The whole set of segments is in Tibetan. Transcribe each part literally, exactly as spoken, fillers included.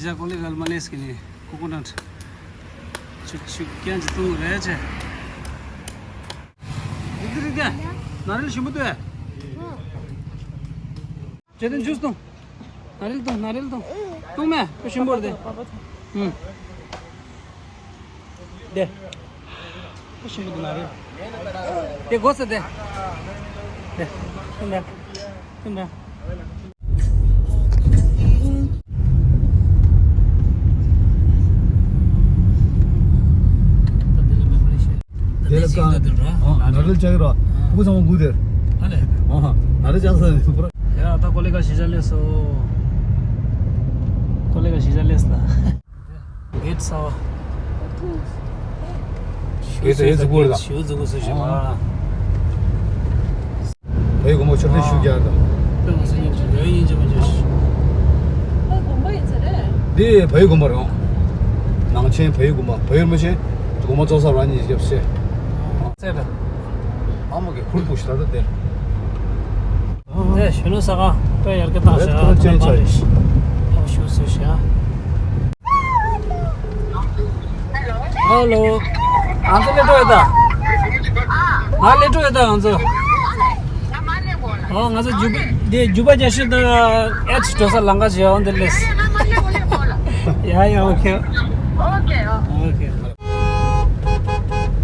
ཡ་ཀོ་ལི་གལ་མ་ལེས་ཀི་ནི་ཀོ་ཀོ་ནཊ་ཆུ་ཆུ་ཀྱང་ཅི་བཏུང་རེད་ཅེ། རིག་རིག་ནཱ་རིལ་ཞིམ་པོ་འདུག་ཇེ་ཏན་ཇུས་བཏུང་། ནཱ་རིལ་བཏུང་། ནཱ་རིལ་བཏུང་། བཏུང་མེ་ཁོ་ཞིམ་པོ་རེད་དེ། ཨུམ། དེ། ཁོ་ཞིམ་པོ་འདུག་ནཱ་རིལ། དེ་གོ་ས་དེ། དེ། ཐུན་དྲ། ཐུན་དྲ། དེ་ལ་ཀ་ནཱ་རིལ་ཅག་ར། ཕུ་ཚང་མ་གུ་དེར། ཨ་ལེ། ཨ་ནཱ་རིལ་ཅག་ས་ནི་སུ་པར། ཡ་ད་ཀོ་ལི་ག་ཤི་ཇ་ལེ་སོ། ཀོ་ལི་ག་ཤི་ཇ་ལེ་སོ་ད། གེད་ས་བ། གེད་ས་ཡོད་ཟིག་པོ་རེད་ད། ཞུ་ཟིག་པོ་སུ་ཞིག་མ། བའི་དགོན་པ་མཆོད་རྟེན་ཞུ་རྒྱག་ད། དཔེ་མ་སྲིད་ཡིན་གྱི་ཡོད་ཡིན་གྱི་མ་གྱི། བའི་དགོན་པ་ཡིན་ས་རེད། འདི་བའི་དགོན་པ་རེད། ནང་ཆེན་བའི་དགོན་པ། བའི་རིན་པོ་ཆེ་དགོན་པ་གཙོ་ས་རང་ཉིད་རྒྱབ་སེ། ཚེ་ད། ཨ་མ་གི་ཁུར་པོ་ཞིག་ད་ད་དེར། དེ་གཞོན་ནུ་ས་ག་དཔེ་ཡར་གི་བཏང་ཤག་ཨོ་ཞུ་སུ་ཤག་ཧ་ལོ། ང་ཚོ་སླེབས་འགྲོ་ཡོད་ད། ང་སླེབས་འགྲོ་ཡོད་ད་ང་ཚོ། ཨོ་ང་ཚོ་རྒྱུ་པ་འདི་རྒྱུ་པ་རྒྱ་ཤོད་དང་ཨེ་ཆི་འགྲོ་ས་ལམ་ཁ་བྱེད་འོང་དེ་ལས། ཡ་ཡ་ཨོ་ཁེ། ཨོ་ཁེ།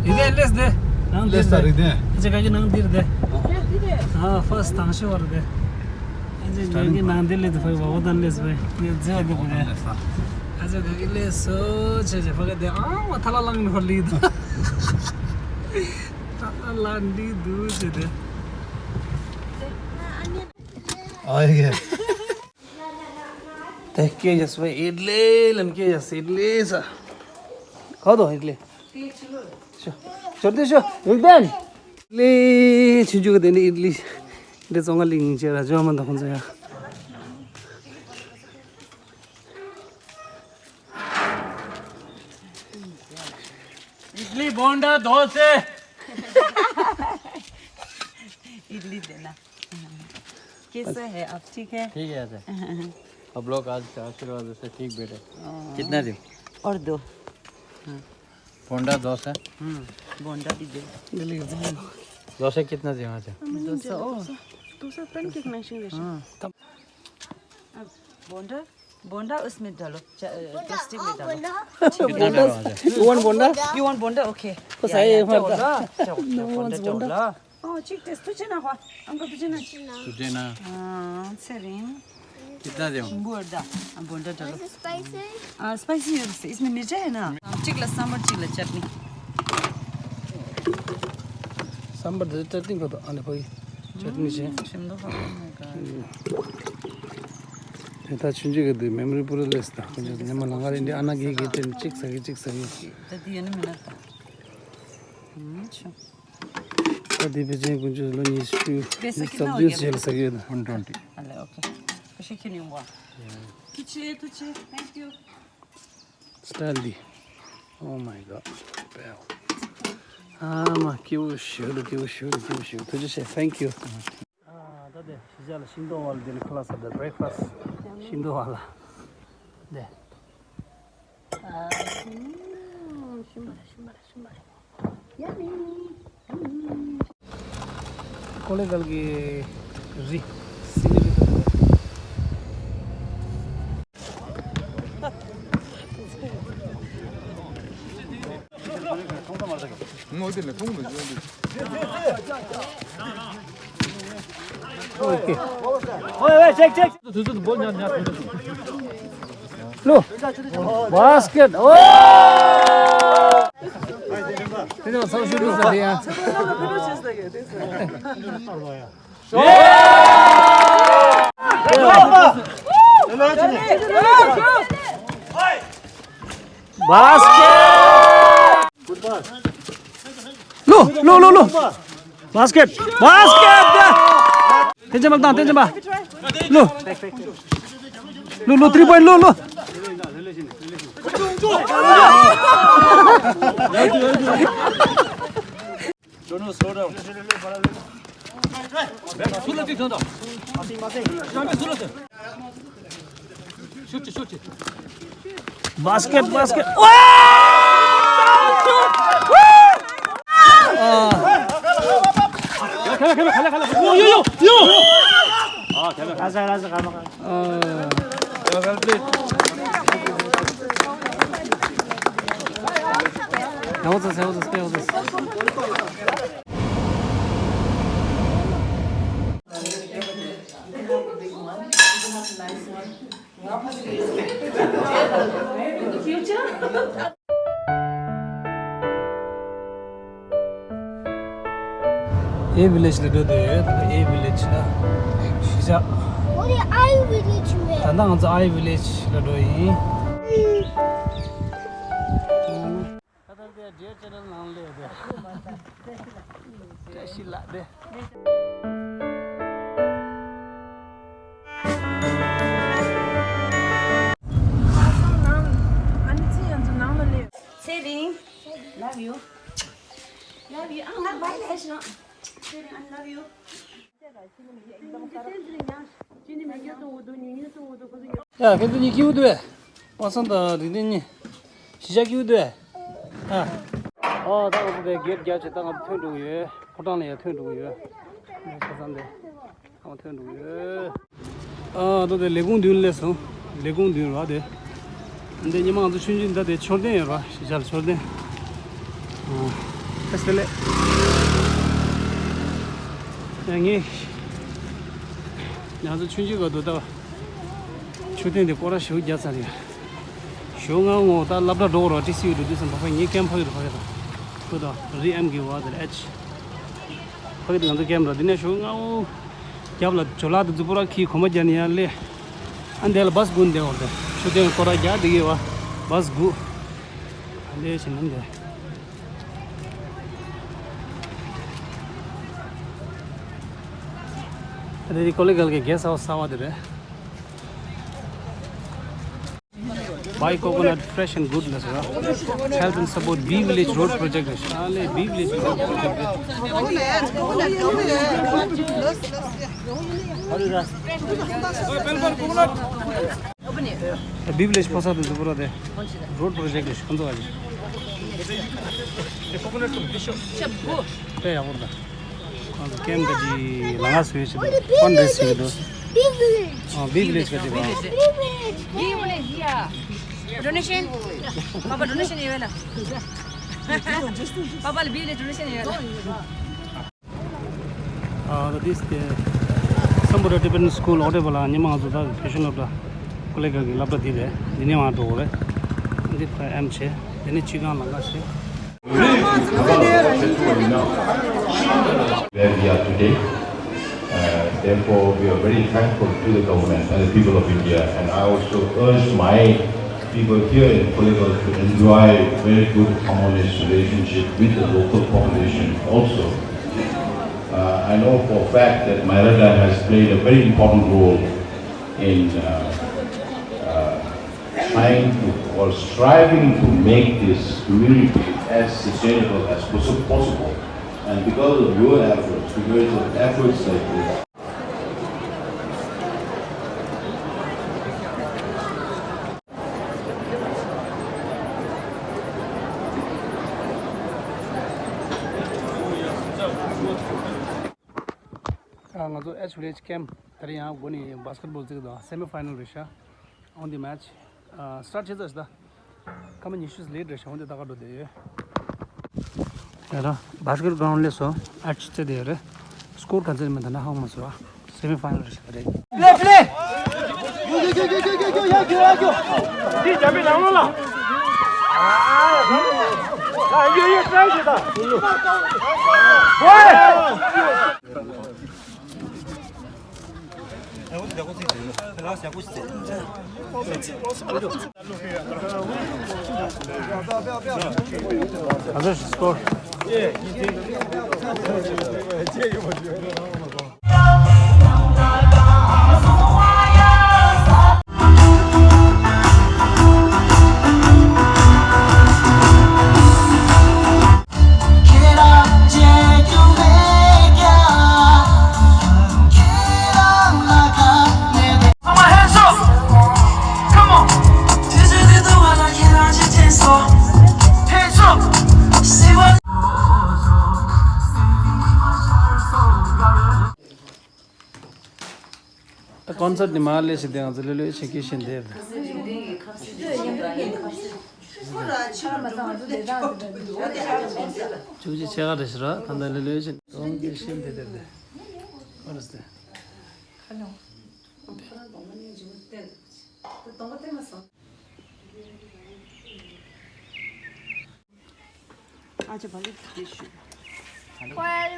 ཡི་དེ་ལེས་དེ། ནང་དེ་ལེས་ད་རིག་དེ། ཨ་ཅེ་ག་གི་ནང་དེར་དེ། ཨ་ཕར་སི་དང་ཤི་བར་དེ། ཨ་ཅེ་ག་གི་ནང་དེ་ལེས་དེ་ཕར་བ་བོ་དང་ལེས་བས་ངས་རྫི་བ་དེ་དེ། ཨ་ཅེ་ག་གི་ལེས་སོ་ཆེ་ཆེ་ཕ་གི་དེ་ཨ་མ་ཐ་ལ་ལང་ནོར་ལི་དུ། ཐ་ལ་ལང་འདི་དུ་ཆེ་དེ། ཨ་ཡེ། དེ་སྐད་རྒྱག་སོ། ཨིད་ལི་ལམ་སྐད་རྒྱག་སོ། ཨིད་ལི་ས། ག་དོ་ཨིད་ལི། ཤོ། ཞོར་དེ་ཤོ། ཨིད་ལི། ལི་ཆུང་ཆུང་གི་དེ་ནི་ཨིད་ལི། འདི་ཙོང་ང་ལིང་ཅེ་ར་ཇོ་མ་འདུག་ཁོང་ཚོ་ཡ། इडली बोंडा डोसे। इडली देना। कैसे है आप, ठीक है? ठीक है सर। आप लोग आज के आशीर्वाद से ठीक बैठे। कितना दे? और दो। बोंडा डोसे। हम्म, बोंडा भी दे। दिल्ली का। डोसे कितना दे वहाँ से? डोसा, ओ। Dosa pancake matching. हाँ। अब बोंडा, बोंडा उसमें डालो, चा-, अ, प्लास्टिक में डालो। कितना डालो वहाँ से? You want bonda? You want बोंडा? ओके। को या, सही या, है, चावल मरदा। ला, चावल, No बोंडा, one's चावल बोंडा। ला। ओ, चिक टेस्ट तुझे ना हुआ। हमको तुझे ना। तुझे ना। हाँ, सही। कितना दे? बोंडा, बोंडा डालो। Is it spicy? आ, स्पाइसी है, इसमें मिर्चा है ना। चिक ला सांबर, चिक ला चटनी। सांबर दे चटनी को तो आने कोई चटनी से। हम्म, शिमला का, oh my God। དེ་ད་ཆུང་ཆུང་གི་དུས་མེ་མོ་རི་པུ་ར་ལེས་ད་ཁོང་ཚོ་ཉི་མ་ལང་ཀ་རེ་འདི་ཨ་ན་གི་གི་དེ་གཅིག་ཟ་གི་གཅིག་ཟ་གི། ད་དེ་ཡོད་ནི་མེད་ན་ད། ཧུམ་ཆུ། ད་དེ་ཕལ་ཆེར་དཀོན་མཆོག་ལོ་ཉི་ཤུ་པེ་སེ་རྩ་བདུན་རྗེས་ལ་ཟ་གི་ཡོད་ད། One twenty. ཨ་ལེ་ཨོ་ཁེ། ཁ་ཤས་ཁྱེར་ཡོང་བ། ཐུགས་རྗེ་ཐུགས་རྗེ། Thank you. སི་ཊལ་འདི། Oh my God. ཨ་མ་སྐྱིད་པོ་ཞེ་དྲག་སྐྱིད་པོ་ཞེ་དྲག་སྐྱིད་པོ་ཞེ་དྲག་ཐུགས་རྗེ་ཆེ། Thank you. ཨ་ད་དེ་གཞིས་ཆགས་ལ་ཤིང་སྡོང་བ་ལ་དེ་ནི་ཁ་ལག་ཟ་དེ་བྷི་རེག་ཕ་སི་ཊི། ཤིང་སྡོང་བ་ལ། དེ། ཨ། ཤིང་བ་ལ་ཤིང་བ་ལ་ཤིང་བ་ལ། ཡ་མི། ཀོ་ལེ་གལ་གྱི་རི། སི་ནི་རི་དང་། ལོ། བྷ་སི་ཀེད། ཨོ། དེ་ཚོ་ཚང་ཞུ་རུ་ཟ་དེ་ཡ། བྷ་སི་ཀེད། ལོ་ལོ་ལོ་ལོ། བྷ་སི་ཀེད། བྷ་སི་ཀེད། ཐེན་ཅན་པ་དང་ཐེན་ཅན་པ། ལོ། ལོ་ལོ། ཐི་རི་པོའིན་ལོ་ལོ། No, no, slow down. Basket, basket. ཨེ་ཝི་ལེཇ་ལ་འགྲོ་འདོད་ཡོད། ད་ལྟ་ཨེ་ཝི་ལེཇ་ལ་གཞིས་ཆགས། འོ་དེ་ཨའི་ཝི་ལེཇ་རེད། ད་ལྟ་ང་ཚོ་ཨའི་ཝི་ལེཇ་ལ་འགྲོ་ཡིན། ད་ལྟ་དེ་ཌི་ཡར་ཅེ་ནལ་ནང་སླེབས་ཏེ། བཀྲ་ཤིས་ལགས་དེ། ཚེ་རིང་། Love you. Love you. ཨ་ང་བའི་ལས་ཤོག་ཚེ་རིང་། I love you. ཡ། ཁྱེད་ཚོ་གཉིས་སྐྱིད་པོ་འདུག་གས། པ་སངས་དང་རིག་ལྡན་གཉིས། གཞིས་ཆགས་སྐྱིད་པོ་འདུག་གས། ཨ། ཨ། ད་ང་ཚོ་དེ་གེ་ཊི་རྒྱབ་བྱས། ད་ང་ཚོ་ཐོན་འགྲོ་གི་ཡོད། ཕོ་བྲང་ལ་ཡར་ཐོན་འགྲོ་གི་ཡོད། ཁ་སང་དེ་ང་ཐོན་འགྲོ་གི་ཡོད། ཨ། ད་དེ་ལས་ཁུངས་མདུན་སླེབས་སོང་། ལས་ཁུངས་མདུན་ར་དེ། འདི་ཉི་མ་ང་ཚོ་ཆུང་ཆུང་འདི་དེ་མཆོད་རྟེན་ཡོད་ར། གཞིས་ཆགས་ལ་མཆོད་རྟེན། ཨ། ཨེ་སྟེ་ལེ། ཡ། ངས་ང་ཚོ་ཆུང་ཆུང་སྐབས་དུ་ད་མཆོད་རྟེན་དེ་སྐོར་ར་ཞེ་པོ་བརྒྱབ་ཚར་ཡ། ཞོགས་སྔ་མོ་ད་སློབ་གྲྭ་འགྲོ་ར། ཊི་སི་ཡུ་འགྲོ་དུས་ཙམ་པ་ཕ་ངའི་ཀེམ་ཕ་གི་རུ་ཕ་གི་ར། ཁོ་ད་རི་ཨེམ་གི་བ་དེ་ཨེཆ། ཕ་གི་དེ་ང་ཚོ་ཀེམ་ར། དེ་ནས་ཞོགས་སྔ་མོ་རྒྱབ་ལ་ཇོ་ལགས་དེ་ཚོ་པུ་ར་ཁྱིའི་གོམ་པ་རྒྱག་ནས་ཡར་སླེབས། ཨ། འདི་ལ་བཱས་སྒུག་འདི་བར་དེ། མཆོད་རྟེན་སྐོར་ར་རྒྱག་བསྡད་ཀྱི་ཡོད་པ། བཱས་སྒུག་ཨ་འདི་བྱས་ན་འདི། ཨ་འདི་ཀོ་ལི་གྷལ་གྱི་གེ་སི་ཧའུ་སི་གསར་པ་དེ་རེད། Buy coconut fresh and good ལ་ཟེར་བ། Help and support B Village Road Project རེད། ཨ་ལེ། B Village Road Project རེད། ཨ། བི་བི་ལེཇ་ཕོ་གསར་དེ་ཚོ་པུ་ར་དེ་རོཌ་པོ་རོ་ཇེག་ཊི་རེད། ཁོང་ཚོ་ག་ཅིག་དཔེ་ཡག་པོ་རེད། ཁོང་ཚོ་ཀེམ་ག་ཅིག་ལ་ང་སུ་ཡོད་ཅིག་འདུག་ཕན་རེ་སི་འདུག་ཨ། བི་བི་ལེཇ་ག་ཅིག་རེད། བི་བི་ལེཇ་ཡ། ཌོ་ནེ་ཤན། པ་པ་ཌོ་ནེ་ཤན་ཡོད་ལ། པ་པ་ལ་བི་བི་ལེཇ་ཌོ་ནེ་ཤན་ཡོད་ལ། ཨ། ད་དེ་སམ་བྷོ་ཊ་ཊི་བེ་ཊན་སི་ཀུལ་ཨོ་ཊེ་བ་ལ་ཉི་མ་ང་ཚོ་ད་བོད་གཞུང་སློབ་གྲྭ་ཀོ་ལེ་གྷལ་གྱི་སློབ་གྲྭ་འདི་རེད། འདི་ནས་མར་འགྲོ་དགོས་རེད། འདི་ཕར་ཨེམ་བྱས། འདི་ནས་སྤྱི་ཁང་ལམ་ཁ་བྱས། Where we are today, uh, therefore, we are very thankful to the government and the people of India. And I also urge my people here in Kollegah to enjoy very good, harmonious relationship with the local population also. Uh, I know for a fact that Mairada has played a very important role in uh, uh, trying to or striving to make this community as sustainable as possi- possible. And because of your efforts, because of efforts like this, ང་ཚོ་ཨེཆ་བི་ལེཇ་ཀེམ་དེ་རིང་ཡང་སྒོ་ནས་བཱ་སི་ཀེཊ་བོལ་རྩེད་དང་སེ་མི་ཕའི་ནལ་རེད་ཤག on the match. ཨ། སི་ཊར་ཊི་བྱས་ཚར་ཤག་ད་སྐར་མ་ཉི་ཤུ་ལེཊ་རེད་ཤག་འོན་ཏེ་ད་ག་འགྲོ་བསྡད་ཡོད། ཡ་ར། བཱ་སི་ཀེཊ་གྷ་རོན་ཌི་སླེབས་སོང་། ཨེཆ་བི་རྩེད་བསྡད་ཡོད་རེད། སི་ཀོར་ག་ཚོད་མིན་ད་ན་ཧ་གོ་མ་སོང་། སེ་མི་ཕའི་ནལ་རེད་ཤག་རེད། པི་ལེ། པི་ལེ། འདི་རྒྱ་མི་ནང་ལོགས་ལ། ཡོ་ཡོ་ཊ་རའི་བྱེད་ད། ཝེ། ཀོན་སར་ཊི་ནི་མ་ལེ་ཤི་དེ་ང་ཚོ་ལོས་ལོས་ཆེ་གེ་ཤིན་དེ། ཅུ་ཅི་ཆེ་ག་རེ་ཤི་ར་ད་ད་ལོས་ལོས་ཆེ་གེ་ཤིན་དེ་དེ་དེ། ཨོ་རེད་དེ། ཁ་ལོ།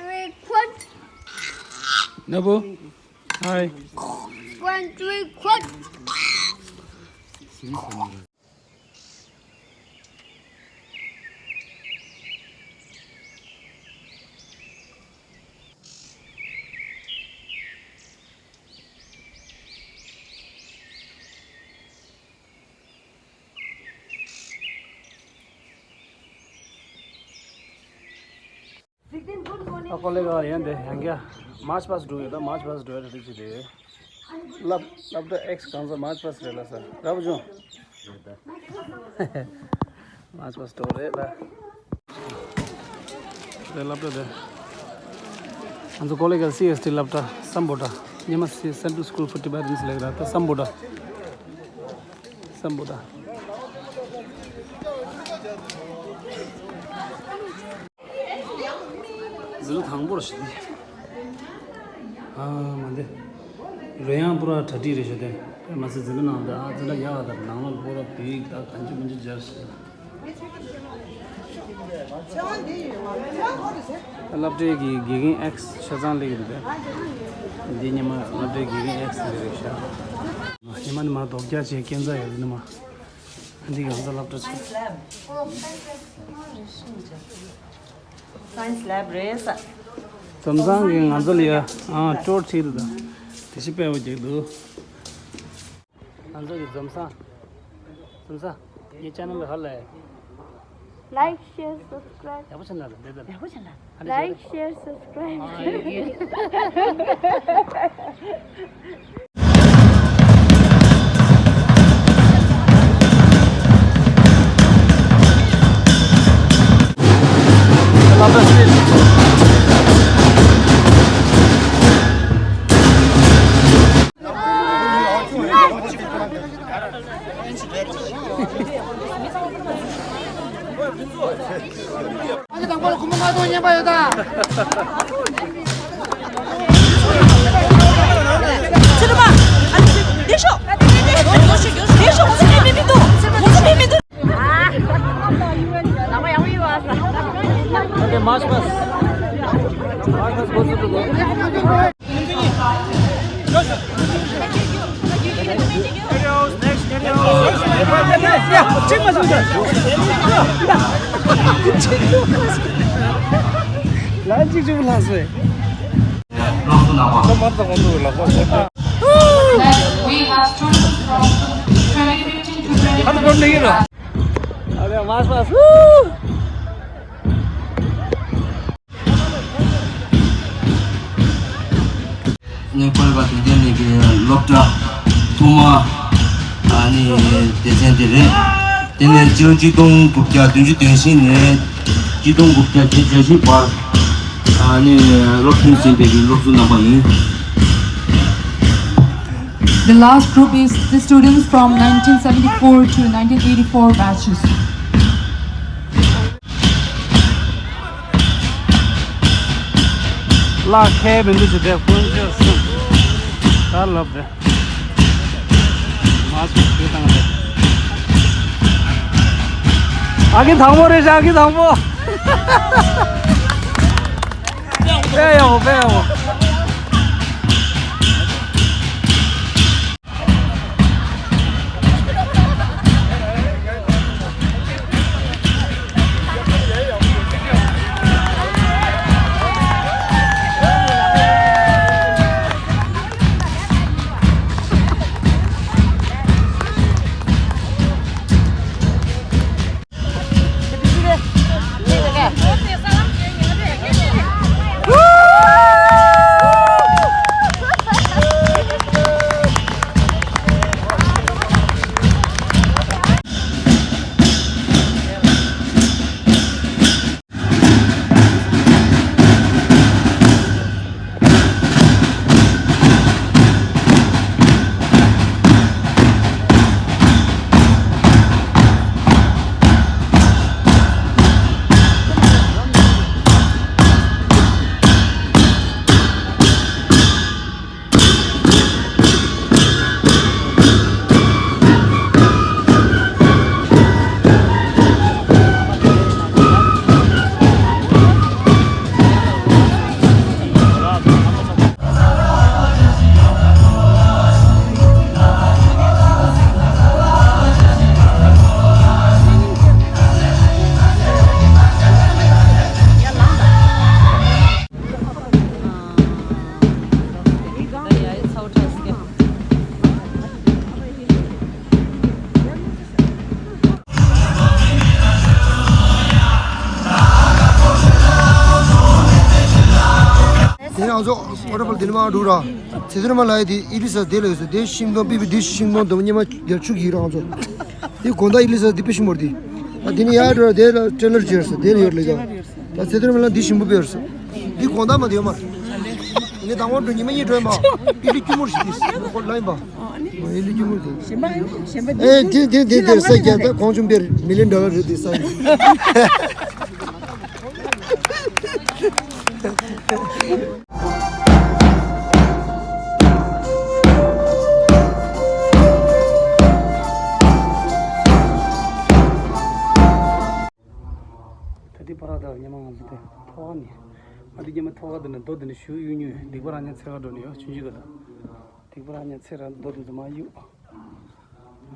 Very quick. ནོར་བུ། Hi. Very quick. ཨ་ཀོ་ལེ་ག་ཡན་དེ་ཡང་ག་མཱར་ཆི་པཱ་སི་འགྲོ་ཡོད། ད་མཱར་ཆི་པཱ་སི་འགྲོ་ཡོད་རེད་ཅི་རེད། སླབ་སླབ་ད་ཨེག་སི་གང་ཟག་མཱར་ཆི་པཱ་སི་རེད་ལ་ས་ར་བུ་ཆུང་། མཱར་ཆི་པཱ་སི་འགྲོ་རེད་ལ། དེ་སླབ་ད་དེ། ང་ཚོ་ཀོ་ལེ་ག་སི་ཨེས་ཊི་སླབ་ད་སམ་བྷོ་ཊ། ཉི་མ་སི་Central School for Tibetans ལེགས་ར་ད་སམ་བྷོ་ཊ། སམ་བྷོ་ཊ། ཟི་ལུ་དང་པོར་ཞིག་སྟེ། ཨ་མ་འདི། རོལ་དབྱངས་པུ་ར་གྲ་སྒྲིག་རེད་ཤོད་དེ། དཔེ་མ་ཚད་ཟི་ལུ་ནང་དེ་ཨ་ཙི་འདྲ་ཡག་ཨ་ད་ནང་ལ་པུ་ར་བིག་ད་གང་ཅི་མི་ཅི་སྦྱར་ཤག་སློབ་གྲྭའི་གི་དགེ་རྒན་ཨེག་སི་ཆ་ཚང་སླེབས་ཡོད་པས། འདི་ཉི་མ་སློབ་གྲྭའི་དགེ་རྒན་ཨེག་སི་སླེབས་རེད་ཤག་ཉི་མ་ནི་མ་རྡོག་རྒྱག་བྱས་སྐྱེན་རྩ་ཡོད་ནི་མ། འདི་གང་ས་སློབ་གྲྭ་ཆེ། Science lab རེད་ས། འཛོམས་སང་གི་ང་ཚོ་ལ་ཡ་ཨང་ཀྲོར་ཁྲིད་དང་། དེ་ཤི་པའི་བ་རྒྱག་འདུག་ང་ཚོ་གི་འཛོམས་སང་། འཛོམས་སང་། ངའི་ཅེ་ནལ་ཧ་ལས། Like, share, subscribe. ཡག་པོ་ཆེ་ན་ལ་འདེད་ད། ཡག་པོ་ཆེ་ན། Like, share, subscribe. ཨ་ནི་དང་པོ་ལ་ཁོ་མོ་ལྔ་སྟོང་ཉན་པ་ཡོད་ད། ཚེ་རིང་མ། ཨ་ནི་ལྡེ་ཤོག་ལྡེ་ཤོག་ལྡེ་ཤོག་ཁོ་ཚོ་ཕེབས་མི་མི་འདུག་ཁོ་ཚོ་ཕེབས་མི་འདུག་ཨ་ནི་མཱར་ཆི་པཱ་སི། མཱར་ཆི་པཱ་སི་འགོ་ཚུགས་འགྲོ་དགོས། ལན་གཅིག་གཅིག་པུ་ལྷག་སོང་། ད་མར་དང་གོང་དུ་ལག་པ་བཟོ། We have students from twenty fifteen to twenty twenty. ཨ་ལེ་མཱར་ཆི་པཱ་སི། ནེ་པཱལ་ག་དུས་ཆེན་ནས་ཀྱི་སློབ་གྲྭ་ཐོག་མ་ཨ་ནི་སྡེ་ཚན་དེ་རེད། དེ་ནས་སྤྱི་ལོ་གཅིག་སྟོང་དགུ་བརྒྱ་བདུན་ཅུ་དོན་བཞི་ནས་གཅིག་སྟོང་དགུ་བརྒྱ་བརྒྱད་ཅུ་གྱ་བཞི་བར་ཨ་ནི་སློབ་ཐོན་ཟིན་པའི་གི་སློབ་ཟུར་རྣམ་པ་ཡིན། The last group is the students from nineteen seventy-four to nineteen eighty-four batches. ལག་ཁའི་མི་འདུག་ཅེས་དེ་དཀོན་མཆོག་གསུམ། ད་ལབ་རེད། མ་སུ་ཞུ་དང་རེད། ཨ་ཁི་དང་པོ་རེད་ཤག་ཨ་ཁི་དང་པོ། དཔེ་ཡག་པོ་དཔེ་ཡག་པོ། ང་ཚོ་ཝ་ཊར་ཕོལ་དེ་ནས་མར་འགྲོ་ར། ཚེ་ཐར་མ་ལ་ཡ་དེ་ཨི་ལི་ས་དེ་ལ་ཡོད་ས་དེ་ཤིང་སྡོང་པི་པི་དེ་ཤིང་སྡོང་དུ་སྙེ་མ་རྒྱ་ཆུ་གི་རང་ཚོ། དེ་དགོང་དག་ཨི་ལི་ས་དེ་དཔེ་ཤིང་མོར་དེ། ཨ་དེ་ནས་ཡར་འགྲོ་ར་དེ་ལ་ཊེ་ལར་ཅེར་ས་དེ་ལ་ཡོད་ལ་ཡ། ད་ཚེ་ཐར་མ་ལ་དེ་ཤིང་བུ་དཔེ་ཡོད་ས། དེ་དགོང་དག་མ་དེ་ཡོད་མ། ངས་དང་པོ་འགྲོ་ཉི་མ་གཉིས་འགྲོ་ཡིན་པ། ཨི་ལི་སྐྱུར་མོར་ཞིག་དེ་ཁོ་ལ་ཡིན་པ། ཨི་ལི་སྐྱུར་མོར་དེ། ཨེ་དེ་དེ་དེ་དེ་ས་རྒྱ་ད་གོང་ཆུང་པེར་མི་ལི་ཡོན་ཌོ་ལར་རེད་དེ་ས། ད་ལྟའི་བར་དུ་ཉི་མ་ང་ཚོ་དེ་ཐོག་ནས། ང་ཚོ་ཉི་མ་ཐོག་དེ་ནས་རྡོ་དེ་ནས་ཞུ་གཡུག་ཉུལ་སྡིག་པ་རང་ཉིད་ཚེ་ག་འགྲོ་ནས་ཡོད་ཆུང་ཆུང་ག་ད། སྡིག་པ་རང་ཉིད་ཚེ་རང་རྡོ་དེ་ཚོ་མ་གཡུག་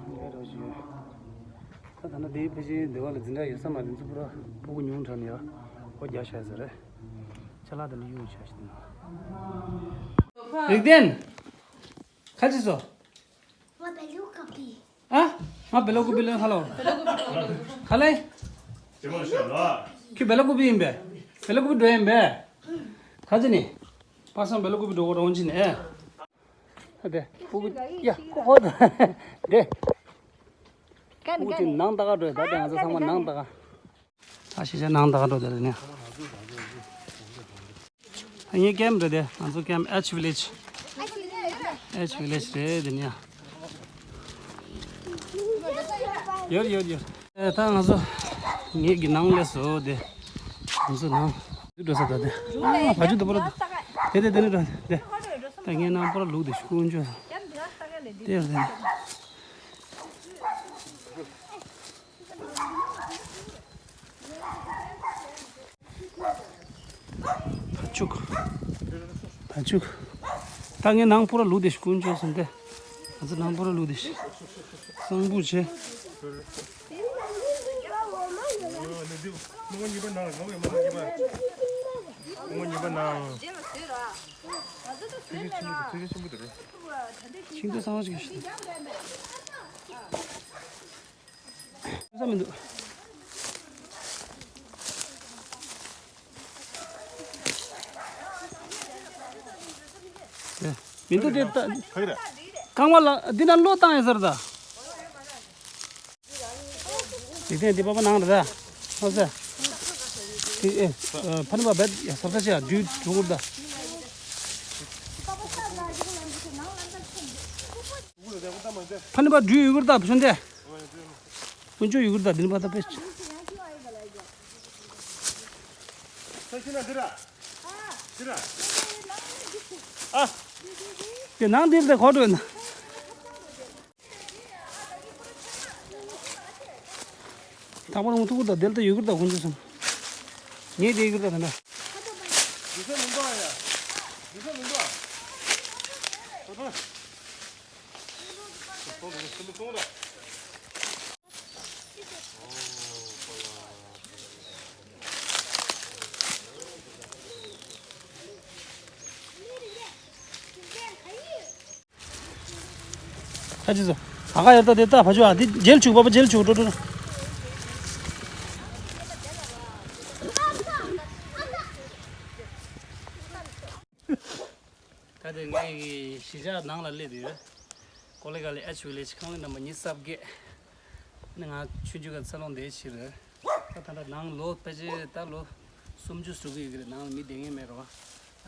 ལས་རོགས་ཞུ། ད་ད་ནི་དེའི་ཕལ་ཆེར་སྡེ་བ་ལ་འཛིན་གྲྭ་ཡོད་ས་མ་རེད། འཛུ་པུ་ར་ཕྲུ་གུ་ཉུང་དྲགས་ནས་ཡ་སྒོ་རྒྱག་བཞག་ས་རེད། ཅ་ལག་དེ་ནི་གཡུག་བཞག་ཞིག་འདུག་ན། རིག་ལྡན། ཁ་ཅིག་སོ། ང་བེ་ལུ་ཀ་པི། ཨ། ང་བེ་ལུ་ཀུ་པི་ལོན་ཧ་ལོ། ཧ་ལེ། ཁྱོད་བེ་ལུ་ཀུ་པི་ཡིན་པས། བེ་ལུ་ཀུ་པི་འགྲོ་ཡིན་པས། ཁ་ཅིག་ནི། པ་སངས་བེ་ལུ་ཀུ་པི་འགྲོ་གོ་རོང་ཅི་ནས། ཨ་དེ། ཕྲུ་གུ། ཡ། ཁོ་ཁོ། དེ། ཕྲུ་གུ་ཅིག་ནང་ལྟ་ག་འགྲོ་ཡ། ད་དེ་ང་ཚོ་ཚང་མ་ནང་ལྟ་ག་ད་ཤེས་བྱ་ནང་ལྟ་ག་འགྲོ་དེ་རེད་ནས། ད་ངའི་ཀེམ་རེད་དེ། ང་ཚོ་ཀེམ་ཨེཆ་ཝི་ལེཇ། ཨེཆ་ཝི་ལེཇ་རེད་དེ་ནས། ཡོད་ཡོད་ཡོད། ཨེ་ད་ང་ཚོ་ངེད་ཀྱི་ནང་སླེབས་སོང་དེ། ང་ཚོ་ནང་འགྲོ་ས་ད་དེ། ཨ་བ་ཇུ་དུ་པོ་ར་དེ་དེ་དེ་ནས་འགྲོ་དེ། ད་ངའི་ནང་པོ་ར་ལུག་དེ་ཤུགས་འཇོག་དེ་རེད་དེ། བ་ཕྱུགས། བ་ཕྱུགས། ད་ངས་ནང་པོ་ར་ལུག་དེ་ཞིག་ཀུན་སྤྱོད་སོང་སྟེ། ང་ཚོ་ནང་པོ་ར་ལུག་དེ་ཞིག་གསང་ཕུད་བྱས། ཤིང་ཏོག་གསང་བ་ཞིག་ཡོད་ཤིང་། ས་མི་འདུག་མི་འདུག་དེ་ལྟ། ག་རེ་རེད། རྐང་པ་ལ་འདི་ན་གློག་བཏང་ཡོད་ས་རེད་ད། འཇིག་རྟེན་འདི་པ་པ་ནང་རེད་ད། ཧོ་ས། དེ་ཨེ། ཕ་ནི་པ་བེད་ཡ་ས་ས་ཤ་དུས་དྲུག་རེད་ད། ཕ་ནི་པ་དུས་ཡོད་གི་རེད་ད་བུ་ཆུང་དེ། ཀུན་སྤྱོད་ཡོད་གི་རེད་ད་འདི་ནི་པ་ད་པེ། ཨ། དེ་ནང་འདིར་དེ་གོ་འགྲོ་ན། ཐག་པ་རུང་ཐུག་གི་རེད་ད་དེ་ལ་ད་ཡོད་གི་རེད་ད་ཀུན་སྤྱོད་སོང་། ངས་དེ་ཡོད་གི་རེད་ད་ད་འདྲ། ཁ་ཅིག་སོ། ཨ་ཁ་ཡར་ལྟ་དེ་ལྟ་ཕ་ཆུ་ཨ་དེ་མཇལ་བཅུག་པ་པ་མཇལ་བཅུག་འགྲོ་འགྲོ། ད་དེ་ངའི་གཞིས་ཆགས་ནང་ལ་སླེབས་ཡོད། ཀོ་ལེ་གྷལ་ལི་ཨེཆ་ཝི་ལེཇ་ཁང་ལེན་ནམ་བར་ཉི་ཤུ་རྩ་བརྒྱད། ནི་ང་ཆུང་ཆུང་ག་འཚར་ལོངས་འདིར་བྱས་རེད། ད་ད་ལྟ་ནང་ལོ་ཕལ་ཆེར་ད་ལོ་སུམ་ཅུ་ཟུག་གི་ཡོད་ཀྱི་རེད། ནང་ལ་མི་བསྡད་མཁན་མེད་རོ།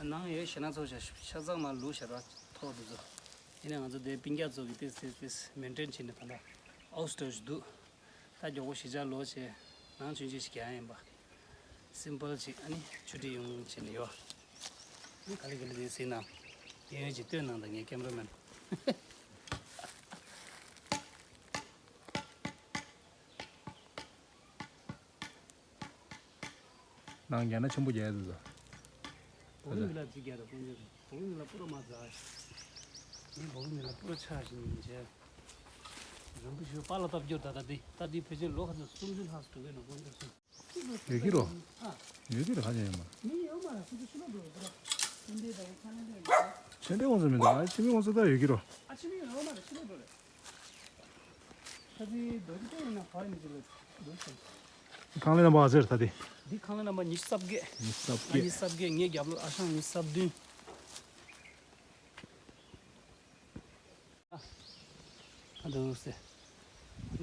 ནང་ཡོད་ཞེ་ན་ཚོ་ཤ་ཤ་ཚང་མ་ལུག་ཤ་ར་ཐོག་དེ་ཚོ། ཡིན་ན་ང་ཚོ་དེ་སྤུན་ཀྱག་ཚོ་གི་ཏིས་ཏིས་ཏིས་མེན་ཊེན་བྱས་ནས་ད་ལྟ་ཨའུ་སི་ཊར་ཞིག་འདུག་ད་མགྱོགས་པོ་གཞིས་ཆགས་ལོག་བྱས་ནང་ཆུང་ཆུང་ཞིག་གྱང་ཡིན་པ། སིམ་པལ་ཅིག་ཨ་ནི་ཆུ་ཁྲིད་ཡོང་བྱས་ནས་ཡོད། ཨ་ནི་ག་ལེ་ག་ལེ་དེ་ཟིན་ན། ཡོན་ཡོན་ཅིག་སྟོན་གནང་དང་ངའི་ཀེམ་ར་མེན། ནང་རྒྱ་ནག་ཆེན་པོ་རྒྱག་ཡ་ཟེར། བོག་མི་ལ་ཅིག་རྒྱག་དང་དཀོན་མཆོག་གིས་བོག་མི་ལ་པུ་ར་མ་ཛ། ངས་བོག་མི་ལ་པུ་ར་ཆགས་ཤིང་ཡིན་བྱས། རིན་པོ་ཆེ་པཱ་ལགས་སྟབས་སྐྱོར་ད་ལྟ་འདི་ད་འདི་ཕལ་ཆེར་ལོ་ཁ་ཚོད་སུམ་ཅུ་ལྷག་ཙམ་འགྲོ་གི་ཡོད་ན་དཀོན་མཆོག་གསུངས། ཡོད་ཀྱི་རོ། ཨ། ཡོད་ཀྱི་རོ་ཧ་ཅང་ཡོད་མ། མི་ཡོད་མ་རེད་ཁོ་ཚོ་ཕྱི་ལོགས་འགྲོ་རེད་པུ་ར། ཕྱི་འབྲེལ་དང་ཁ་ལེན་འདྲ་ཡོད། ཕྱི་འབྲེལ་ཁོང་ཚོ་མི་འདུག་ཨ་ཕྱི་མི་ཁོང་ཚོ་ད་ཡོད་ཀྱི་རོ། ཨ་ཕྱི་མི་ཡོད་མ་རེད་ཕྱི་ལོགས་འགྲོ་རེད། ཁ་ཚིག་རྡོ་རྗེ་གདན་ཡིན་ན་བར་ཡིན་ཟེར་ལ་རྡོ་རྗེ་གདན། ཁང་ལེ་ནམ་བར་ཨ་ཟེར་ད་དེ། འདི་ཁང་ལེ་ནམ་བར་ཉི་ཤུ་རྩ་བརྒྱད། ཉི་ཤུ་རྩ་ཨ་ཉི་ཤུ་རྩ་བརྒྱད་ངའི་རྒྱབ་ལོགས་ཨ་ཞང་ཉི་ཤུ་རྩ་བདུན། འདུག་སེ།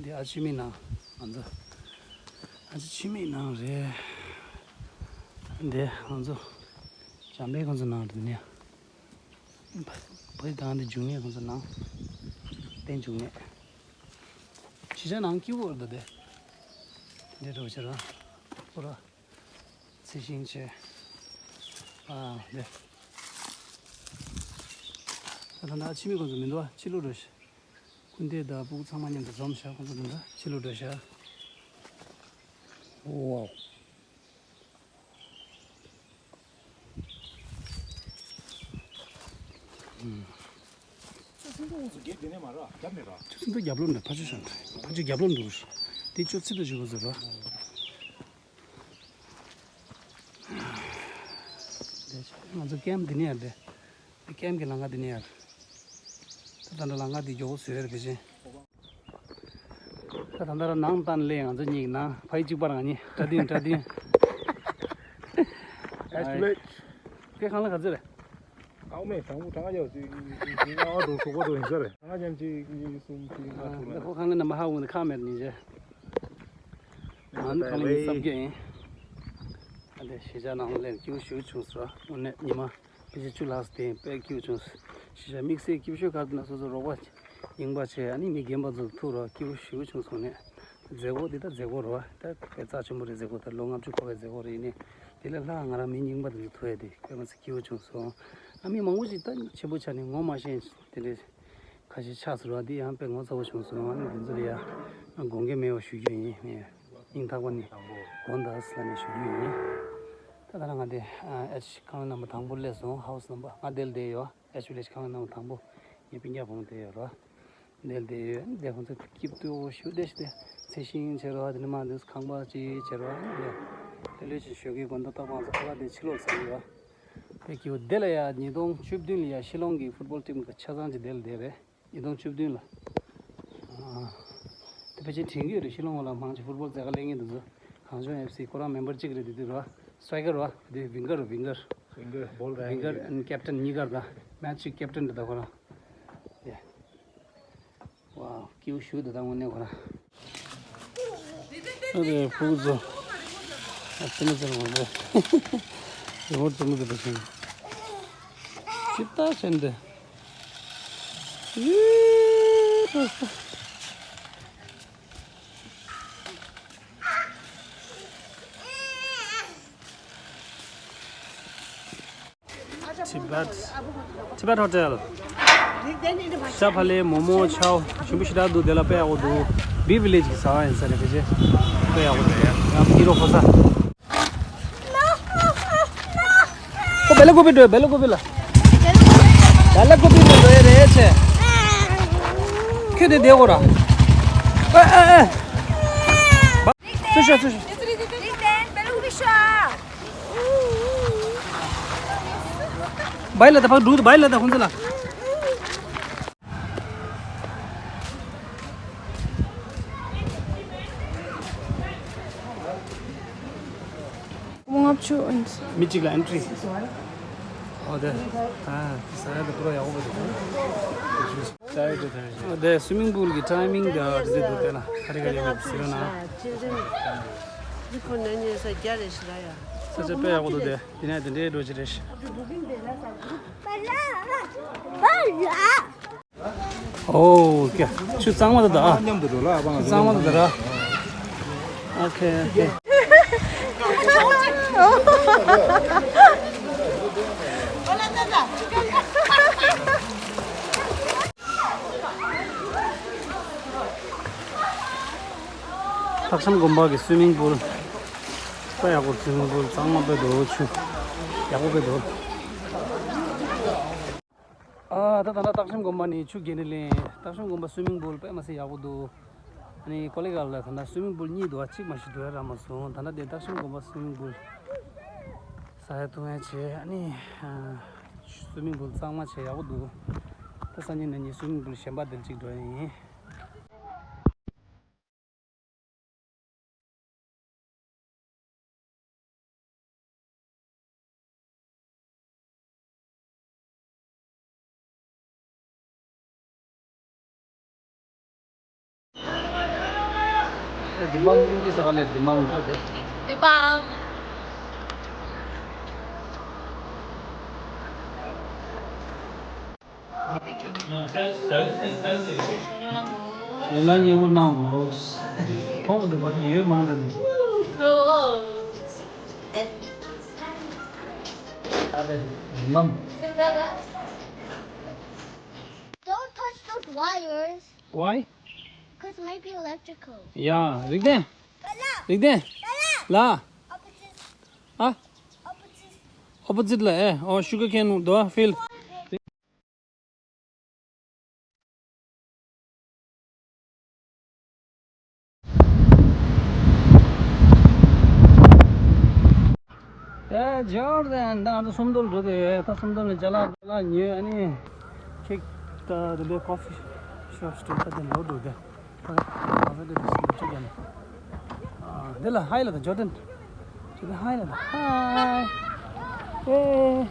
འདི་ཨ་ཕྱི་མའི་ནང་། ང་ཚོ་ཨ་ཕྱི་མའི་ནང་རེད། འདི་ང་ཚོ་འཇམ་དཔལ་ཁོང་ཚོ་ནང་དུ་ནས། བོད་དང་འདི་འབྱུང་གནས་ཁོང་ཚོ་ནང་། བསྟན་འབྱུང་གནས། གཞིས་ཆགས་ནང་སྐྱིད་པོ་རེད་འདུག་སྟེ། འདི་འགྲོ་ཕྱིར་ར། ཁོ་ར། ཚེ་ཤིང་ཆེ། ཨ་འདི། ད་ད་ད་ཕྱི་མའི་ཁོང་ཚོ་མི་འདུག་ཨ། ཕྱི་ལོགས་འགྲོ་ཤག་སྐུ་འདས་དང་སྤུ་གུ་ཚང་མ་མཉམ་དུ་འཛོམས་ཤག་ཁོང་ཚོ་འདི་འདྲ་ཕྱི་ལོགས་འགྲོ་ཤག་ཝའོ། ཨུམ། ཆུ་སྲིན་ཏོ་ཁོང་ཚོ་སྒེར་དེ་ནས་མ་ར་རྒྱབ་ནས་ར། ཆུ་སྲིན་ཏོ་རྒྱབ་ལོགས་འདྲ་ཕ་ཆུ་ཤང་ཕ་ཆུ་རྒྱབ་ལོགས་འདུག་དེ་ཅོ་ཚིག་ཏུ་བཞུགས་པ་ཟེར་ར། ང་ཚོ་ཀེམ་འདི་ནས་ཡར་བསྡད། ཀེམ་གྱི་ལམ་ཁ་འདི་ནས་ཡར། ད་ད་ལྟ་ལམ་ཁ་འདི་མགྱོགས་པོ་བཟོས་ཡོད་རེད་ཕལ་ཆེར། ད་ད་ལྟ་ར་ནང་བཏང་སླེབས། ང་ཚོ་གཉིས་ནང་ཕ་ཡི་གཅིག་པ་རང་གཉིས་བཀྲ་དུས་བཀྲ་དུས། ཨེ་ཤི་ལེ། ཁྱེད་ཁང་གླ་ག་ཚོད་རེད། ཨའུ་མེ་དང་པོ་གྲངས་ཀ་ཡོད་ཅིག་ལྔ་པ་དང་དྲུག་པ་དང་ཡིན་ས་རེད། གྲངས་ཀ་ཅན་གཅིག་གཉིས་གསུམ་བཞི་ལྔ་དྲུག་ལ། ཁོ་ཁང་གླའི་རྣམ་པ་ཧ་གོ་ནས་ཁག་མེད་ཉིན་བྱེད། ང་ནི་ཁང་གླའི་ཉིན་བསམ་གྱི་ཡིན། ཨ་དེ་གཞིས་ཆགས་ནང་སླེབས་སྐྱིད་པོ་ཞེ་པོ་བྱུང་སོང་ར། དངོས་གནས་ཉི་མ་ཕལ་ཆེར་བཅུ་ལྷག་ཙམ་དེ་དཔེ་སྐྱིད་པོ་བྱུང་སོང་། གཞིས་ཆགས་དམིགས་བསལ་སྐྱིད་པོ་ཤོས་ག་རེ་ན་སོ་སོ་རོགས་པ་རྙིང་པ་བྱས། ཨ་ནི་མི་རྒན་པ་ཚོ་ཐུག་ར་སྐྱིད་པོ་ཞེ་པོ་བྱུང་སོང་ནས། མཛད་སྒོ་འདི་ད་མཛད་སྒོ་རེད་བ། ད་དཔེ་རྩ་ཆེན་པོ་རེད། མཛད་སྒོ་ད་ལོ་ལྔ་བཅུ་འཁོར་བའི་མཛད་སྒོ་རེད། ཡིན་ནའི་དེ་ལས་ལྷག་ང་རང་མི་རྙིང་པ་དེ་ཚོ་ཐུག་ཡ་དེ་དཔེ་མ་སྲིད་སྐྱིད་པོ་བྱུང་སོང་། ཨ་མི་མང་པོ་ཞིག་ད་ཆེན་པོ་ཆགས་ནས་ངོ་མ་ཤེས་དེ་འདྲའི་ཁ་ཤས་ཆགས་སོང་ར། འདི་ཡང་དཔེ་ངོ་ཚ་པོ་བྱུང་སོང་། ཨ་ནི་དེ་ཚོ་ལ་ཡ་དགོངས་འགལ་མེད་པ་ཞུ་རྒྱུ་ཡིན། སྙིང་ཐག་པ་ནས་དགོངས་དག་ལ་ནས་ཞུ་རྒྱུ་ཡིན། ད་ད་ལྟ་ང་དེ་ཨེ་ཆི་ཁང་པའི་ནམ་བར་དང་པོ་སླེབས་སོང་། ཧའུ་སི་ནམ་བར། ང་དེ་ལ་བསྡད་ཡོད། ཨེ་ཆི་ཝི་ལེ་ཇི་ཁང་པའི་ནམ་བར་དང་པོ། ངའི་སྤུན་ཀྱག་བུ་མོ་དེ་ཡོད་ར། དེ་ལ་བསྡད་ཡོད། དེ་ཁོང་ཚོ་སྐྱིད་པོ་ཞེ་པོ་བསྡད་ཤག་དེ་ཚེ་ཤིང་བྱེད་ར། དེ་ནས་མ་འདུག་ཁང་པ་ཅིག་བྱེད་ར། དེ་ལས་ལས་ཅིག་ཞོགས་ཀས་དགོང་དག་ཏོག་ཙམ་ཚོ་ཁ་པར་དེ་ཕྱི་ལོགས་ཚར་ཡོད་ར། དཔེ་སྐྱིད་པོ། དེ་ལ་ཡ་ཉིས་སྟོང་བཅུ་བདུན་ལ་ཡ་ཤི་ལོང་གི་ཕུཊ་བོལ་ཊིམ་གི་ཆ་ཚང་ཅིག་དེ་ལ་བསྡད་རེད། ཉིས་སྟོང་བཅུ་བདུན་ལ། ཨ། དེ་ཕལ་ཆེར་དྲན་གྱི་ཡོད་རེད། ཤི་ལོང་ལ་མང་ཆེ་ཕུཊ་བོལ་རྩེད་གར་ལེན་མཁན་དེ་ཚོ། གངས་ལྗོངས་ཨེཕ་སི་ཁོ་རང་མེམ་བར་གཅིག་རེད། དེ་དུས་ར། སི་ཊ་རའི་ཀར་ར། དེ་ཝིང་གར་ར། ཝིང་གར། ཝིང་གར། བྷོལ་ར། ཝིང་གར་ཨེན་ཌི་ཀེབ་ཊན་གཉིས་ཀ་ར། ད་མེ་ཆི་ཀེབ་ཊན་རེད་ད་ཁོ་རང་། ཡ། ཝའོ། སྐྱིད་པོ་ཞེ་པོ་འདུག་ད་དངོས་གནས་ཁོ་རང་། ཨ་རེ་ཕྲུ་གུ་ཚོ། ཨ་ཙི་མོ་ཙི་མོ་རེད། རི་མོ་ཙི་མོ་ཙི་མོ་བྱས། ཅི་ལྟ་བྱས་འདི། ཡེ་ཏོ་ས། Tibet Tibet Hotel། ཤ་ཕ་ལེ་མོག་མོག་ཆའོ། ཞིམ་པོ་ཞེ་དྲག་འདུག་དེ་ལ་དཔེ་ཡག་པོ་འདུག་བི་ཝི་ལེ་ཇི་གི་ཟ་བ་ཡིན་ས་རེད། ཕལ་ཆེར་དཔེ་ཡག་པོ་འདུག་ཡང་ཕི་རོ་ཁོ་ས། ཁོ་བེ་ལ་ཀོ་པི་འགྲོ། བེ་ལ་ཀོ་པི་ལ། བེ་ལ་ཀོ་པི་འགྲོ་ཡ་རེད་ཆེ། ཁྱོད་དེ་བསྡད་གོ་ར། ཨེ་ཨེ་ཨེ། སུ་ཤོག་སུ་ཤོག་བའི་ལ་ད་ཕར་འགྲོ། བའི་ལ་ད་ཁོང་ཚོ་ལ། ལྔ་བཅུ་ཨིན། མི་གཅིག་ལ་ཨེན་ཊི་རི། ཨོ་དེ། ཨ། ཟ་ཡ་དེ་པུ་ར་ཡག་པོ་འདུག་ཟ་ཡ་དེ་དེ། ཨོ་དེ་སུའི་མིང་པུལ་གི་ཊའི་མིང་དེ་ཨ་ཙི་འདུག་དེ་ལ་ག་རེ་ག་རེ་ཡོད་ཟེར་ན། ས་ཆ་དཔེ་ཡག་པོ་འདུག་དེ། དེ་ནས་དེ་འདྲའི་འགྲོ་ཅི་རེད། ཨོ་ཀེ། ཆུ་གཙང་མ་དེ་དང་ཨ། མཉམ་དུ་འགྲོ་ལ་ཨ་པང་། ཆུ་གཙང་མ་དེ་དང་ཨ། ཨོ་ཁེ་ཨོ་ཁེ། སྟག་ཤམ་དགོན་པ་གི་སུའི་མིང་པུལ། དཔེ་ཡག་པོ། སུའི་མིང་པུལ་གཙང་མ་དཔེ་འདུག་ཆུ་ཡག་པོ་དཔེ་འདུག་ཨ། ད་ད་ལྟ་སྟག་ཤམ་དགོན་པ་ནས་ཆུ་བརྒལ་ནས་ལེན། སྟག་ཤམ་དགོན་པ་སུའི་མིང་པུལ་དཔེ་མ་སྲིད་ཡག་པོ་འདུག་ཨ་ནི་ཀོ་ལི་གྷལ་ལ་ད་ལྟ་སུའི་མིང་པུལ་གཉིས་འདུག་ཨ། གཅིག་མ་གཏོགས་འགྲོ་ཡ་རག་མ་སོང་། ད་ལྟ་དེ་སྟག་ཤམ་དགོན་པ་སུའི་མིང་པུལ་ཟ་ཡ་འཐུང་ཡ་བྱས། ཨ་ནི་ཨ། སུའི་མིང་པུལ་གཙང་མ་བྱས་ཡག་པོ་འདུག་ད་སང་ཉིན་གནངས་ཉིན་སུའི་མིང་པུལ་གཞན་པ་དེར་གཅིག་འགྲོ་ཡ་ཡིན། The bomb, you just call it the bomb. The bomb. ལ་ཉེ་བོ་གནང་དགོས། ཁོང་དུ་བ་ཡོད་མང་དུ་ནི། Don't touch those wires. Why? Because it might be electrical. Yeah, རིག་ལྡན། རིག་ལྡན། ལ། Opposite. ཨ། Opposite. Opposite ལ་ཨེ། ཨོ། Sugar cane དོ། Field. ཨེ། ཇོར་ཌན་ད་ང་ཚོ་སུམ་མདོ་ལ་འགྲོ་དེ་ཡོད། ད་སུམ་མདོ་ནས་ཅ་ལག་ཅ་ལག་ཉོས། ཨ་ནི་ཁེག་ད་དེ་འདྲའི་coffee shop དེ་ད་དེ་ལོག་འགྲོ་དེ། ད་ང་ཚོ་དེ་དེ་སུམ་མདོ་ཅིག་ཡིན། ཨ། འདི་ལ་ཧའི་ལ་ད་ཇོར་ཌན། ཇོར་ཌན་ཧའི་ལ་ད། ཧའི། ཨེ།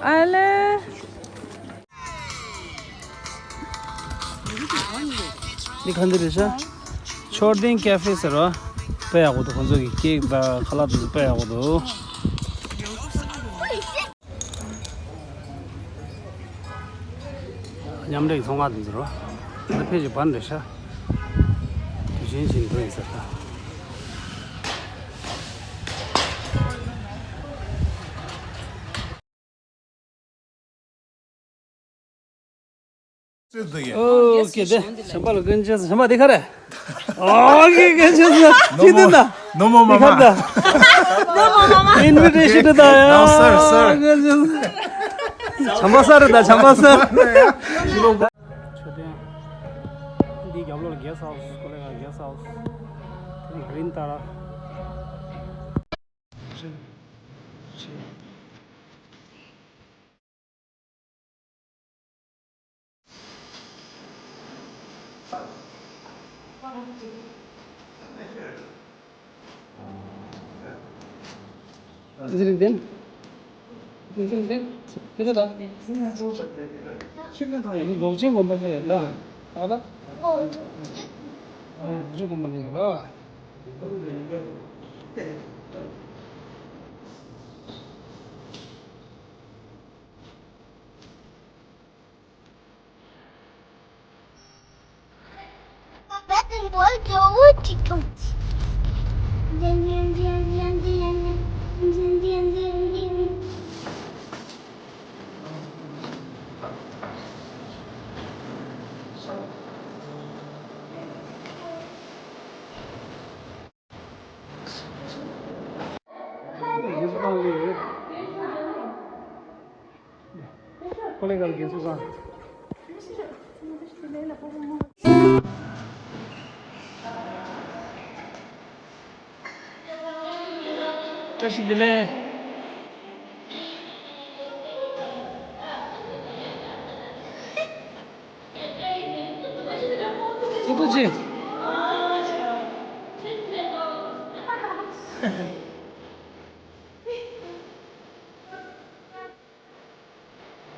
ཨ་ལེ། འདི་ག་འདི་རེད་ཤག་མཆོད་རྟེན་ཀ་ཧྥེ་ཟེར་བ། དཔེ་ཡག་པོ་འདུག་ཁོང་ཚོ་གི་ཀེག་དང་ཁ་ལག་དེ་ཚོ་དཔེ་ཡག་པོ་འདུག་མཉམ་འབྲེལ་གྱི་ཚོང་ཁང་དེ་ཚོ་རེད་བ། འདི་ཕལ་ཆེར་བར་རེད་ཤག་དུས་ཆེན་བཞིན་འགྲོ་ཡིན་ཟེར་ཤག་ཨོ་ཀེ། དེ་བྱམས་པ་ལ་སྐྱོན་ཆེ་ས། བྱམས་པ་འདི་ག་རེ། ཨོ་ཀེ། སྐྱོན་ཆེ་ས། ཅི་འདི་ད། No more འདི་ག་རེ་ད། མ་མ། Invitation འདི་ད་ཡ། No sir, sir. སྐྱོན་ཆེ་ས། བྱམས་པ་སར་ད། བྱམས་པ་སར། མཆོད་རྟེན་འདིའི་རྒྱབ་ལོགས་ལ་guest house། ཀོ་ལེ་གྷལ་guest house། དེ་ནས་green ཏཱ་ར། ཟིན་ཏེ། ཟིན་ཏེ། ཁྱེད་ཚོ་ད། ལོག་ཅན་དགོན་པ་ནས་ལ། ཨ་ད། ལོག་ཅན་དགོན་པ་ནས་ལ། ཀོ་ལེ་གྷལ་རྒན་གསོ་ཁང་། བཀྲ་ཤིས་བདེ་ལེགས། ཨེ་ཏོ་ཅི།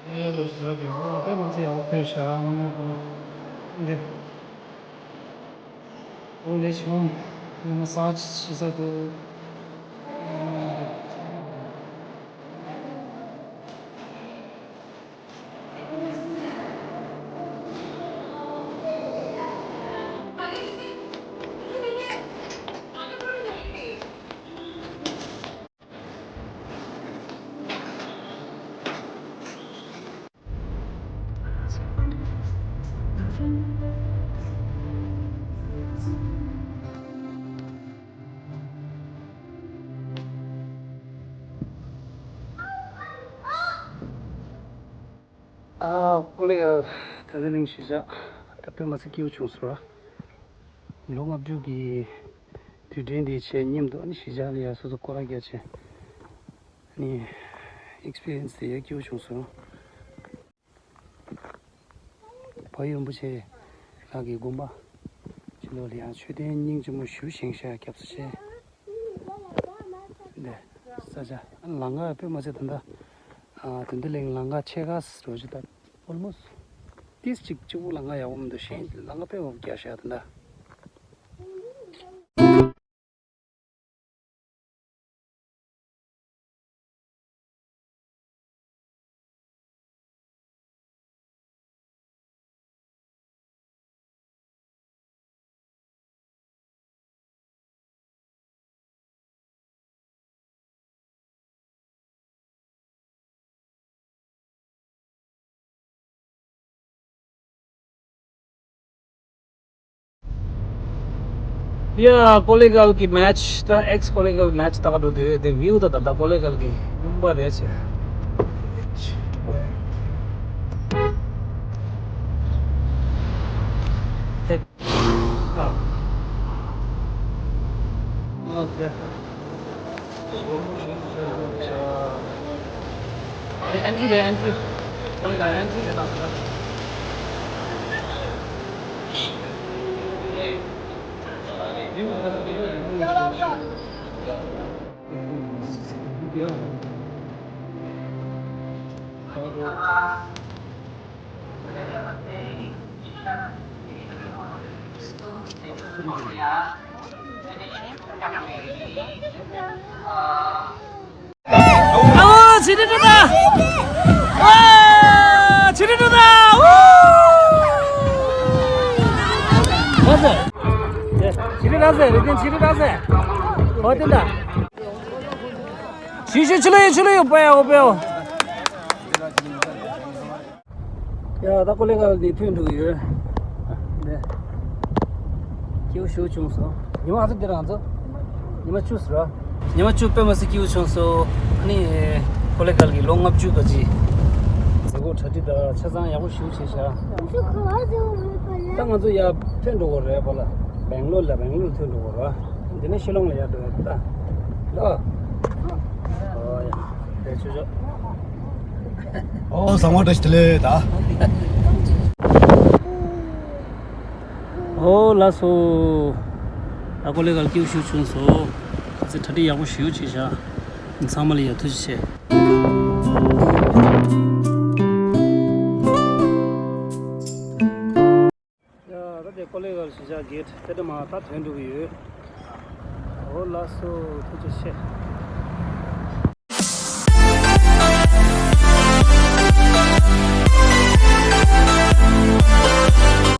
ཨེ་ལོ་ཞེས་པའི་འོ་དཔེ་མ་ཚད་ཡག་པོ་ཕེབས་ཤག་ང་མོ་འདི། འོ་ལེ་ཆུང་། ང་མ་ས་ཆི་ས་དུ། ཨ་ཀོ་ལེ། ཨ། ད་དེ་རིང་གཞིས་ཆགས་ད་དཔེ་མ་ཚད་སྐྱིད་པོ་བྱུང་སོང་ར། ལོ་ལྔ་བཅུ་གི་དུས་དྲན་དེའི་ཆེད་མཉམ་དུ་ཨ་ནི་གཞིས་ཆགས་ལ་ཡ་སོ་སོ་སྐོར་ར་རྒྱག་ཆེད་ཨ་ནི་ཨེགསི་པི་རི་ཡན་སི་དེ་ཡ་སྐྱིད་པོ་བྱུང་སོང་། བལ་ཡུལ་རིན་པོ་ཆེ་ལགས་ཀྱི་དགོན་པ་ཕྱི་ལོགས་ལ་ཡང་མཆོད་རྟེན་སྙིང་རྗེ་མོ་ཞེ་པོ་བཞེངས་ཤག་སྐྱབས་སུ་མཆི། འདི་ས་ཆ་ལམ་ཁ་དཔེ་མ་ཚད་ད་ལྟ་ཨ་དོན་ལྡན་གླིང་ལམ་ཁ་ཕྱེད་ཀ་རོ་ཅི་ད་almost། ཏིས་གཅིག་གཅིག་པུ་ལ་ང་ཡག་པོ་མི་འདུག་ཤེས། ལ་ང་དཔེ་འོབ་རྒྱག་ཤག་དེ་འདྲ། ཡ། ཀོ་ལེ་གལ་གྱི་མེ་ཆི་ད། ཨེགས་ཀོ་ལེ་གལ་མེ་ཆི་ད་ག་འགྲོ་དུས་དེ་བིའུ་ད་ད་ད་ཀོ་ལེ་གལ་གྱི་ཡུམ་པ་རེད་ཆེ། དེ། ཨ། ཨོ་ཁེ། ཨེན་ཊི་རེད། ཨེན་ཊི། ཨེན་ཊི་རེད། ཨ་ཕྱི་དྲིལ་འགྲོ་ད། ཨ་ཕྱི་དྲིལ་འགྲོ་ད། ཨུ། ཕྱི་དྲིལ་རག་ཟེ། རེ་ཏན་ཕྱི་དྲིལ་རག་ཟེ། ཧོ་ཏན་ད། ཤུ་ཤུ་ཆུ་ལོ་ཡོད། ཆུ་ལོ་ཡོད། པ་ཡ་འོ་པ་ཡ་འོ། ཡ། ད་ཀོ་ལེ་གལ་ནས་ཐོན་འགྲོ་གི་ཡོད། ནས། སྐྱིད་པོ་ཞེ་པོ་བྱུང་སོང་། ཉི་མ་ག་ཚོད་འདིར་ང་ཚོ། ཉི་མ་བཅུ་ཟེར་བ། ཉི་མ་བཅུ་དཔེ་མི་སྲིད་སྐྱིད་པོ་བྱུང་སོང་། ཨ་ནི། ཀོ་ལེ་གལ་གྱི་ལོ་ལྔ་བཅུ་ག་ཅི། མཛད་སྒོ་གྲ་སྒྲིག་དང་ཆ་ཚང་ཡག་པོ་ཞེ་པོ་བྱས་ཤག་ད་ང་ཚོ་ཡར་ཐོན་འགྲོ་གི་རེད་པ་ལ། སྦེང་ལོར་ལ། སྦེང་ལོར་ཐོན་འགྲོ་གི་རེད་པ། འདི་ནས་ཤི་ལོང་ལ་ཡར་འགྲོ་ཡ་ད། ལོ། ཨོ་ཡ། དེ་ཆོས་ཆོས། ཨོ་བཟང་བོ་བཀྲ་ཤིས་བདེ་ལེགས་ད། ཨོ་ལགས་སོ། ད་ཀོ་ལེ་གལ་སྐྱིད་པོ་ཞེ་པོ་བྱུང་སོང་། ག་ཚོད་གྲ་སྒྲིག་ཡག་པོ་ཞེ་པོ་བྱས་ཤག་ཚང་མ་ལ་ཡ་ཐུགས་རྗེ་ཆེ། ཡ། ད་དེ་ཀོ་ལེ་གལ་གཞིས་ཆགས་གེ་ཊི་དེ་འདྲ་མ་ད་ཐོན་འགྲོ་གི་ཡོད། ཨོ་ལགས་སོ། ཐུགས་རྗེ་ཆེ།